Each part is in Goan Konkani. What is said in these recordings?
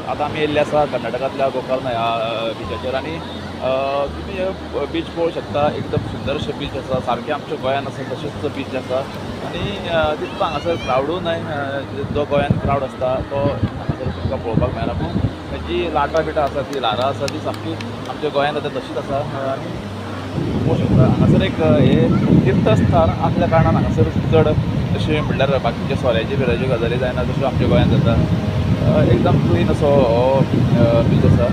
आतां आमी येयल्ले आसा कर्नाटकांतल्या गोकर्ण ह्या बिचाचेर आनी तुमी हे बीच पळोवंक शकता. एकदम सुंदर अशें बीच आसा, सारकें आमच्या गोंयान आसा तशेंच बीच आसा. आनी तितलो हांगासर क्रावडूय न्हय, जो गोंयान क्रावड आसता तो हांगासर तुमकां पळोवपाक मेळना. पूण जी लाटां बिटां आसा, ती ल्हारां आसा ती सामकी आमच्या गोंयान जाता तशीच आसा. आनी पळोवंक शकता हांगासर एक हे तीर्थस्थान आसल्या कारणान हांगासर चड अशें म्हणल्यार बाकीचे सोऱ्याची बिऱ्याच्यो गजाली जायना तश्यो आमच्या गोंयांत जाता. एकदम क्लीन असो हो बीच आसा.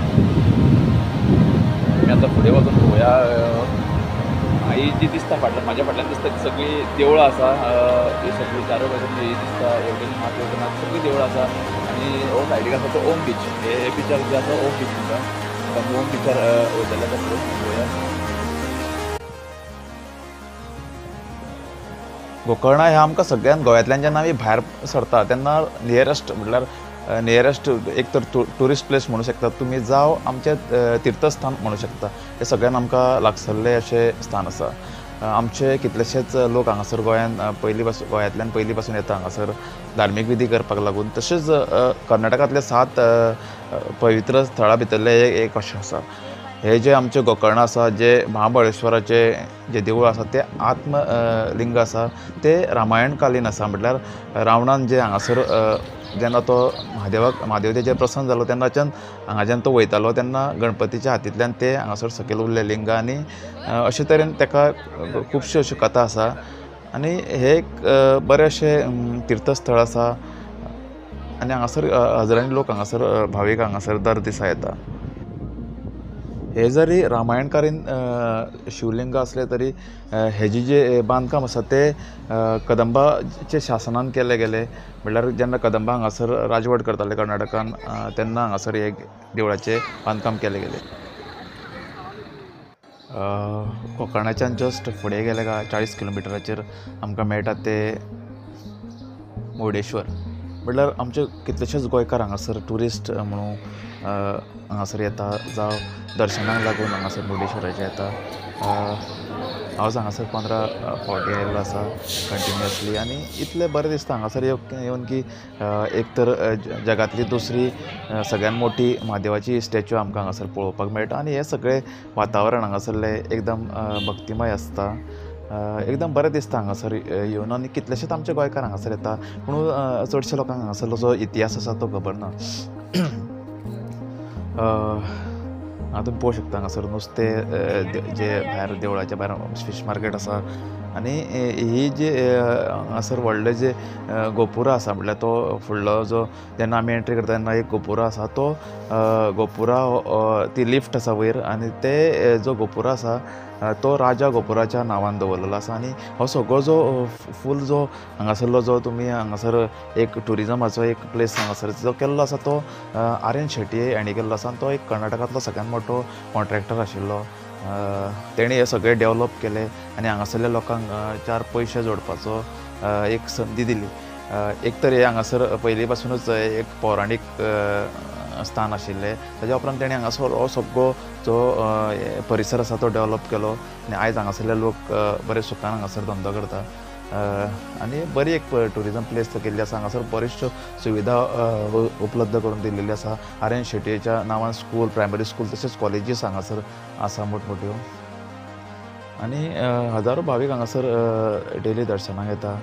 आमी आतां फुडें वचून पळोवया. ही जी दिसता फाटल्यान, म्हाज्या फाटल्यान दिसता ती सगळीं देवळां आसा. ही सगळीं चारूय बाजून ही दिसता, हेवटेन आहा तेवटेन आहा, सगळीं देवळां आसा. आनी हो सायडीक आसा तो ओम बीच. हे बिचार जे आसा ओम बीच म्हणटा, आमी ओम बिचार वयतले आतां फुडें पळोवया. गोकर्णा ह्या आमकां सगळ्यान गोंयांतल्यान जेन्ना आमी भायर सरता तेन्ना नियरस्ट म्हटल्यार नियरस्ट एक तर ट्युरिस्ट प्लेस म्हणू शकता तुमी, जावं आमचें तीर्थस्थान म्हणू शकता. हें सगळ्यान आमकां लागसरलें अशें स्थान आसा. आमचे कितलेशेच लोक हांगासर गोंयान पयलीं पासून, गोंयांतल्यान पयलीं पासून येता हांगासर धार्मीक विधी करपाक लागून. तशेंच कर्नाटकांतले 7 पवित्र स्थळां भितरलें एक अशें आसा. हे जे आमचें गोकर्ण आसा, जे महाबळेश्वराचें जें देवूळ आसा तें आत्मलिंग आसा, तें रामायण कालीन आसा. म्हटल्यार रावणान जे हांगासर जेन्ना तो म्हादेवाक, म्हादेव तेजेर प्रसन्न जालो तेन्नाच्यान हांगाच्यान तो वयतालो तेन्ना गणपतीच्या हातींतल्यान ते हांगासर सकयल उरलें लिंग. आनी अशे तरेन तेका खुबश्यो अश्यो कथा आसा. आनी हें एक बरें अशें तीर्थस्थळ आसा. आनी हांगासर हजारांनी लोक हांगासर भावीक हांगासर दर दिसा येता. हे जरी रामायणकालीन शिवलिंग आसलें तरी हेजें जें बांदकाम आसा तें कदंबाचे शासनान केलें गेलें. म्हळ्यार जेन्ना कदंबा हांगासर राजवट करताले कर्नाटकान तेन्ना हांगासर हे देवळाचें बांदकाम केलें गेलें. कोकणाच्यान जस्ट फुडें गेले काय 40 किलोमिटराचेर आमकां मेळटा ते मुर्डेश्वर. म्हळ्यार आमचे कितलेशेच गोंयकार हांगासर ट्युरिस्ट म्हणून हांगासर येता, जावं दर्शनाक लागून हांगासर मुर्डेश्वराचेर येता. हांव हांगासर 15 फावटी आयिल्लो आसा कंटिन्युअसली. आनी इतलें बरें दिसता हांगासर येवन की एक तर जगांतली दुसरी सगळ्यान मोठी म्हादेवाची स्टॅच्यू आमकां हांगासर पळोवपाक मेळटा. आनी हें सगळें वातावरण हांगासरलें एकदम भक्तिमय आसता. एकदम बरें दिसता हांगासर येवन. आनी कितलेशेच आमचे गोंयकार हांगासर येता, पूण चडशे लोकांक हांगासरलो जो इतिहास आसा तो खबर ना. हांगा तुमी पळोवंक शकता हांगासर नुस्तें जे भायर देवळाच्या भायर फीश मार्केट आसा. आनी ही जी हांगासर व्हडलें जे गोपुरां आसा, म्हटल्यार तो फुडलो जो जेन्ना आमी एंट्री करता तेन्ना एक गोपुरां आसा, तो गोपुरां ती लिफ्ट आसा वयर. आनी ते जो गोपुरां आसा तो राजा गोपुराच्या नांवान दवरलेलो आसा. आनी हो सगळो जो फूल जो हांगासरलो जो तुमी हांगासर एक ट्युरिजमाचो एक प्लेस हांगासर जो केल्लो आसा तो आर एन शेट्टी हांणी केल्लो आसा. आनी तो एक कर्नाटकांतलो सगळ्यात मोठो कॉन्ट्रॅक्टर आशिल्लो. तेणें हें सगळें डेवलप केलें आनी हांगासरल्या लोकांक 4 पयशे जोडपाचो एक संदी दिली. एक तर हें हांगासर पयलीं पासुनूच एक पौराणीक स्थान आशिल्लें, ताज्या उपरांत तेणें हांगासर हो सगळो जो परिसर आसा तो डेवलप केलो. आनी आयज हांगासरले लोक बरे सुखान हांगासर धंदो करता. आनी बरी एक ट्युरिजम प्लेस केल्ली आसा. हांगासर बऱ्योचश्यो सुविधा उपलब्ध करून दिल्ली आसा. आर एन शेटयेच्या नांवान स्कूल, प्रायमरी स्कूल तशेंच कॉलेजीस हांगासर आसा मोठमोठ्यो. आनी हजारो भावीक हांगासर डेली दर्शनाक येता.